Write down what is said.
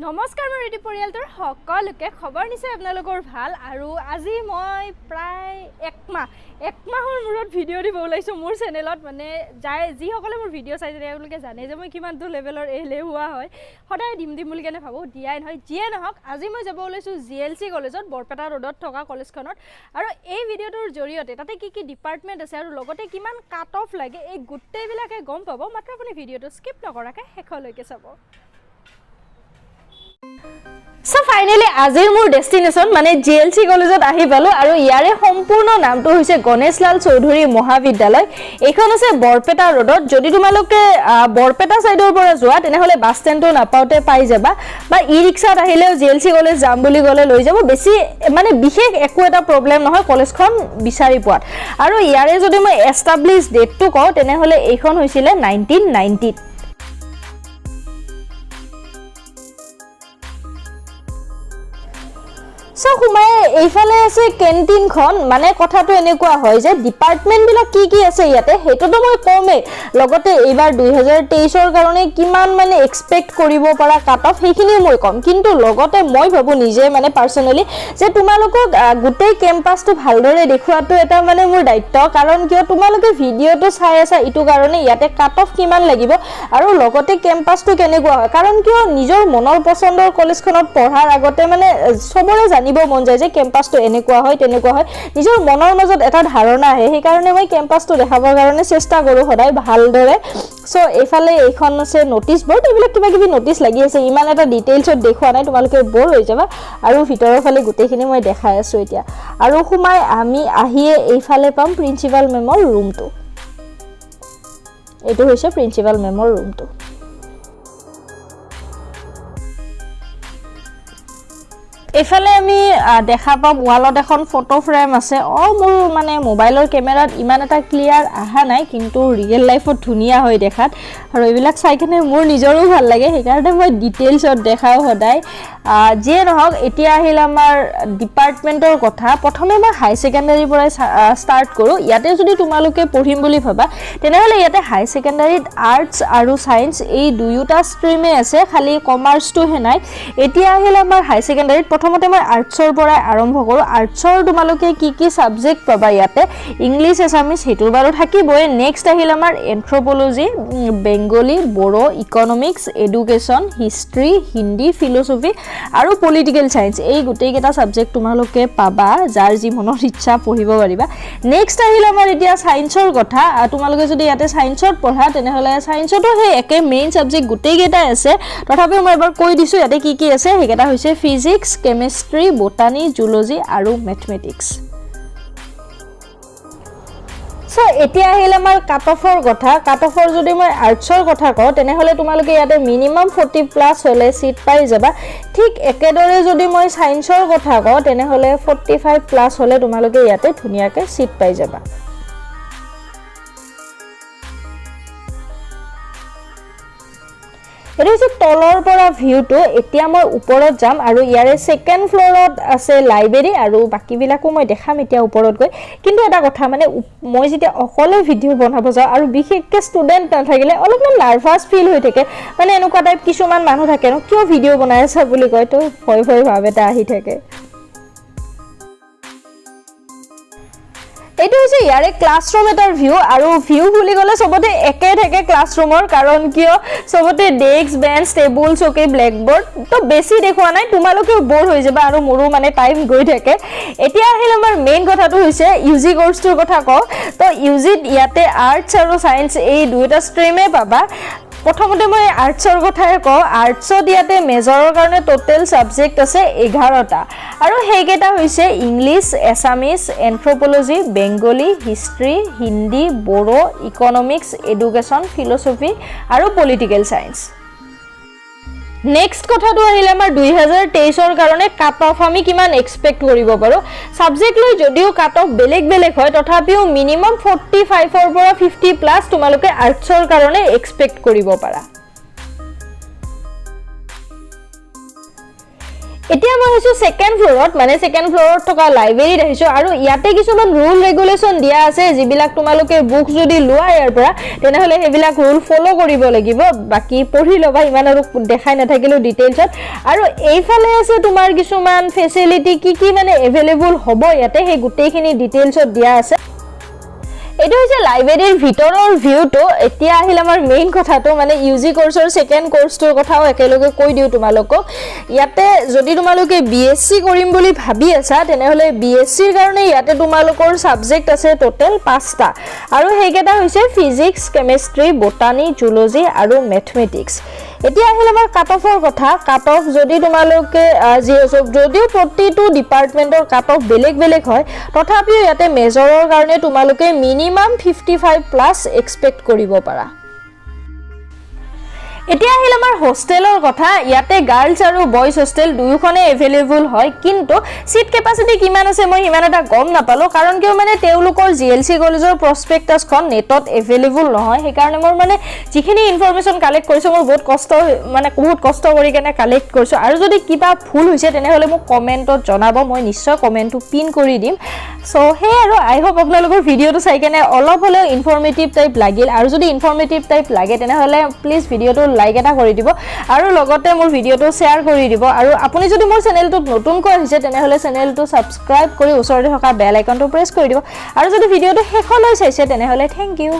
নমস্কাৰ, মোৰ ইউটিউব পৰিয়ালটোৰ সকলোকে। খবৰ নিশ্চয় আপোনালোকৰ ভাল। আৰু আজি মই প্ৰায় একমাহৰ মূৰত ভিডিঅ' দিব ওলাইছোঁ মোৰ চেনেলত। মানে যায় যিসকলে মোৰ ভিডিঅ' চাইছে, তেওঁলোকে জানে যে মই কিমানটো লেভেলৰ এলেহুৱা হয়। সদায় দিম দিম বুলি কেনে ভাবোঁ, দিয়াই নহয়। যিয়ে নহওক, আজি মই যাব ওলাইছোঁ জিএলচি কলেজত, বৰপেটা ৰোডত থকা কলেজখনত। আৰু এই ভিডিঅ'টোৰ জৰিয়তে তাতে কি কি ডিপাৰ্টমেণ্ট আছে আৰু লগতে কিমান কাট অফ লাগে, এই গোটেইবিলাকে গম পাব। মাত্ৰ আপুনি ভিডিঅ'টো স্কিপ নকৰাকৈ শেষলৈকে চাব। চ' ফাইনেলি আজিৰ মোৰ ডেষ্টিনেশ্যন মানে জিএলচি কলেজত আহি পালোঁ। আৰু ইয়াৰে সম্পূৰ্ণ নামটো হৈছে গণেশলাল চৌধুৰী মহাবিদ্যালয়। এইখন আছে বৰপেটা ৰোডত। যদি তোমালোকে বৰপেটা ছাইডৰ পৰা যোৱা, তেনেহ'লে বাছ ষ্টেণ্ডটো নাপাওঁতে পাই যাবা, বা ই ৰিক্সাত আহিলেও জিএলচি কলেজ যাম বুলি ক'লে লৈ যাব। বেছি মানে বিশেষ একো এটা প্ৰব্লেম নহয় কলেজখন বিচাৰি পোৱাত। আৰু ইয়াৰে যদি মই এষ্টাব্লিছ ডেটটো কওঁ, তেনেহ'লে এইখন হৈছিলে 1990ত। চ' সোমাই এইফালে আছে কেণ্টিনখন। মানে কথাটো এনেকুৱা হয় যে ডিপাৰ্টমেণ্টবিলাক কি কি আছে ইয়াতে, সেইটোতো মই কমেই, লগতে এইবাৰ 2023ৰ কাৰণে কিমান মানে এক্সপেক্ট কৰিব পৰা কাট অফ, সেইখিনিও মই ক'ম। কিন্তু লগতে মই ভাবোঁ নিজে মানে পাৰ্চনেলি যে তোমালোকক গোটেই কেম্পাছটো ভালদৰে দেখুওৱাটো এটা মানে মোৰ দায়িত্ব। কাৰণ কিয়, তোমালোকে ভিডিঅ'টো চাই আছা এইটো কাৰণে, ইয়াতে কাট অফ কিমান লাগিব আৰু লগতে কেম্পাছটো কেনেকুৱা হয়। কাৰণ কিয়, নিজৰ মনৰ পচন্দৰ কলেজখনত পঢ়াৰ আগতে মানে চবৰে জানিব মন যায় যে কেম্পাছটো এনেকুৱা হয়, তেনেকুৱা হয়। নিজৰ মনৰ মাজত এটা ধাৰণা আহে। সেইকাৰণে মই কেম্পাছটো দেখাবৰ কাৰণে চেষ্টা কৰোঁ সদায় ভালদৰে। চ' এইফালে এইখন আছে ন'টিছ বৰ্ড। এইবিলাক কিবা কিবি ন'টিছ লাগি আছে। ইমান এটা ডিটেইলছত দেখুওৱা নাই, তোমালোকে ব'ৰ হৈ যাবা। আৰু ভিতৰৰ ফালে গোটেইখিনি মই দেখাই আছোঁ এতিয়া। আৰু সোমাই আমি আহিয়ে এইফালে পাম প্ৰিন্সিপাল মেমৰ ৰুমটো। এইটো হৈছে প্ৰিন্সিপাল মেমৰ ৰুমটো। এইফালে আমি দেখা পাম ৱালত এখন ফটো ফ্ৰেম আছে। অঁ, মোৰ মানে মোবাইলৰ কেমেৰাত ইমান এটা ক্লিয়াৰ অহা নাই, কিন্তু ৰিয়েল লাইফত ধুনীয়া হয় দেখাত। আৰু এইবিলাক চাই কেনে মোৰ নিজৰো ভাল লাগে, সেইকাৰণে মই ডিটেইলছত দেখাওঁ সদায়। যিয়ে নহওক, এতিয়া আহিল আমাৰ ডিপাৰ্টমেণ্টৰ কথা। প্ৰথমে মই হাই ছেকেণ্ডাৰীৰ পৰাই ষ্টাৰ্ট কৰোঁ। ইয়াতে যদি তোমালোকে পঢ়িম বুলি ভাবা, তেনেহ'লে ইয়াতে হাই ছেকেণ্ডাৰীত আৰ্টছ আৰু ছায়েন্স এই দুয়োটা ষ্ট্ৰীমেই আছে, খালি কমাৰ্চটোহে নাই। এতিয়া আহিল আমাৰ হাই ছেকেণ্ডাৰীত, প্ৰথমতে মই আৰ্টছৰ পৰাই আৰম্ভ কৰোঁ। আৰ্টছৰ তোমালোকে কি কি ছাবজেক্ট পাবা ইয়াতে? ইংলিছ, এছামিছ সেইটোৰ বাৰু থাকিবই। নেক্সট আহিল আমাৰ anthropology, Bengali, Bodo, economics, education, history, Hindi, philosophy আৰু পলিটিকেল ছায়েন্স। এই গোটেইকেইটা ছাবজেক্ট তোমালোকে পাবা। যাৰ যি মনৰ ইচ্ছা পঢ়িব পাৰিবা। নেক্সট আহিল আমাৰ এতিয়া ছায়েন্সৰ কথা। তোমালোকে যদি ইয়াতে ছায়েন্সত পঢ়া, তেনেহ'লে ছায়েন্সতো সেই একে মেইন ছাবজেক্ট গোটেইকেইটাই আছে। তথাপিও মই এবাৰ কৈ দিছোঁ ইয়াতে কি কি আছে। সেইকেইটা হৈছে ফিজিক্স, কেমেষ্ট্ৰি, বটানী, জুলজি আৰু মেথমেটিক্স। চ' এতিয়া আহিল আমাৰ কাট অফৰ কথা। কাট অফৰ যদি মই আৰ্টছৰ কথা কওঁ, তেনেহ'লে তোমালোকে ইয়াতে মিনিমাম 40+ হ'লে ছিট পাই যাবা। ঠিক একেদৰে যদি মই ছায়েন্সৰ কথা কওঁ, তেনেহ'লে 45+ হ'লে তোমালোকে ইয়াতে ধুনীয়াকৈ ছিট পাই যাবা। এইটো হৈছে তলৰ পৰা ভিউটো। এতিয়া মই ওপৰত যাম আৰু ইয়াৰে ছেকেণ্ড ফ্ল'ৰত আছে লাইব্ৰেৰী আৰু বাকীবিলাকো মই দেখাম এতিয়া ওপৰত গৈ। কিন্তু এটা কথা, মানে মই যেতিয়া অকলে ভিডিঅ' বনাব যাওঁ আৰু বিশেষকৈ ষ্টুডেণ্ট নাথাকিলে, অলপমান নাৰ্ভাছ ফিল হৈ থাকে। মানে এনেকুৱা টাইপ কিছুমান মানুহ থাকে ন, কিয় ভিডিঅ' বনাই আছা বুলি কয়, তো ভয় ভয় ভাৱ এটা আহি থাকে। এইটো হৈছে ইয়াৰে ক্লাছৰুম এটাৰ ভিউ। আৰু ভিউ বুলি ক'লে চবতে একে থাকে ক্লাছৰুমৰ। কাৰণ কিয়, চবতে ডেস্ক, বেঞ্চ, টেবুল, চকী, ব্লেকবৰ্ড। তো বেছি দেখুওৱা নাই, তোমালোকেও ব'ৰ হৈ যাবা আৰু মোৰো মানে টাইম গৈ থাকে। এতিয়া আহিল আমাৰ মেইন কথাটো হৈছে ইউ জি কৰ্চটোৰ কথা কওঁ। তো ইউ জিত ইয়াতে আৰ্টছ আৰু ছায়েন্স এই দুয়োটা ষ্ট্ৰীমেই পাবা। প্ৰথমতে মই আৰ্টছৰ কথাই কওঁ। আৰ্টছত ইয়াতে মেজৰৰ কাৰণে টোটেল ছাবজেক্ট আছে 11টা আৰু সেইকেইটা হৈছে English, Assamese, anthropology, Bengali, history, Hindi, Bodo, economics, education, philosophy আৰু পলিটিকেল ছায়েন্স। নেক্সট কথাটো আহিলে আমাৰ 2023ৰ কাৰণে কাট অফ আমি কিমান এক্সপেক্ট কৰিব পাৰোঁ। ছাবজেক্ট লৈ যদিও কাট অফ বেলেগ বেলেগ হয়, তথাপিও মিনিমাম 45ৰ পৰা 50+ তোমালোকে আৰ্টছৰ কাৰণে এক্সপেক্ট কৰিব পাৰা। এতিয়া মই আহিছোঁ ছেকেণ্ড ফ্ল'ৰত, মানে ছেকেণ্ড ফ্ল'ৰত থকা লাইব্ৰেৰীত আহিছোঁ আৰু ইয়াতে কিছুমান ৰুল ৰেগুলেশ্যন দিয়া আছে, যিবিলাক তোমালোকে বুক যদি লোৱা ইয়াৰ পৰা, তেনেহ'লে সেইবিলাক ৰুল ফ'ল' কৰিব লাগিব। বাকী পঢ়ি ল'বা, ইমান আৰু দেখাই নাথাকিলোঁ ডিটেইলছত। আৰু এইফালে আছে তোমাৰ কিছুমান ফেচিলিটি, কি কি মানে এভেইলেবল হ'ব ইয়াতে, সেই গোটেইখিনি ডিটেইলছত দিয়া আছে। এইটো হৈছে লাইব্ৰেৰীৰ ভিতৰৰ ভিউটো। এতিয়া আহিল আমাৰ মেইন কথাটো, মানে ইউ জি কৰ্চৰ ছেকেণ্ড কৰ্চটোৰ কথাও একেলগে কৈ দিওঁ তোমালোকক। ইয়াতে যদি তোমালোকে বি এছ চি কৰিম বুলি ভাবি আছা, তেনেহ'লে বি এছ চিৰ কাৰণে ইয়াতে তোমালোকৰ ছাবজেক্ট আছে টোটেল পাঁচটা আৰু সেইকেইটা হৈছে ফিজিক্স, কেমেষ্ট্ৰি, বটানী, জুলজি আৰু মেথমেটিক্স। এতিয়া আহিল আমাৰ কাট অফৰ কথা। কাট অফ যদি তোমালোকে যদিও প্ৰতিটো ডিপাৰ্টমেণ্টৰ কাট অফ বেলেগ বেলেগ হয়, তথাপিও ইয়াতে মেজৰৰ কাৰণে তোমালোকে মিনিমাম 55+ এক্সপেক্ট কৰিব পাৰা। এতিয়া আহিল আমাৰ হোষ্টেলৰ কথা। ইয়াতে গাৰ্লছ আৰু বইজ হোষ্টেল দুয়োখনে এভেইলেবল হয়, কিন্তু ছিট কেপাচিটি কিমান আছে মই সিমান এটা গম নাপালোঁ। কাৰণ কিয় মানে তেওঁলোকৰ জিএলচি কলেজৰ প্ৰস্পেক্টাছখন নেটত এভেইলেবল নহয়। সেইকাৰণে মোৰ মানে যিখিনি ইনফৰমেশ্যন কালেক্ট কৰিছোঁ, মোৰ বহুত কষ্ট, মানে বহুত কষ্ট কৰি কেনে কালেক্ট কৰিছোঁ। আৰু যদি কিবা ভুল হৈছে, তেনেহ'লে মোক কমেণ্টত জনাব, মই নিশ্চয় কমেণ্টটো পিন কৰি দিম। চ' সেই আৰু আই হোপ আপোনালোকৰ ভিডিঅ'টো চাই কেনে অলপ হ'লেও ইনফৰ্মেটিভ টাইপ লাগিল। আৰু যদি ইনফৰ্মেটিভ টাইপ লাগে, তেনেহ'লে প্লিজ ভিডিঅ'টো লাইক এটা কৰি দিব আৰু লগতে মোৰ ভিডিঅ'টো শ্বেয়াৰ কৰি দিব। আৰু আপুনি যদি মোৰ চেনেলটোত নতুনকৈ আহিছে, তেনেহ'লে চেনেলটো ছাবস্ক্ৰাইব কৰি ওচৰতে থকা বেল আইকনটো প্ৰেছ কৰি দিব। আৰু যদি ভিডিঅ'টো শেষলৈ চাইছে, তেনেহ'লে thank U.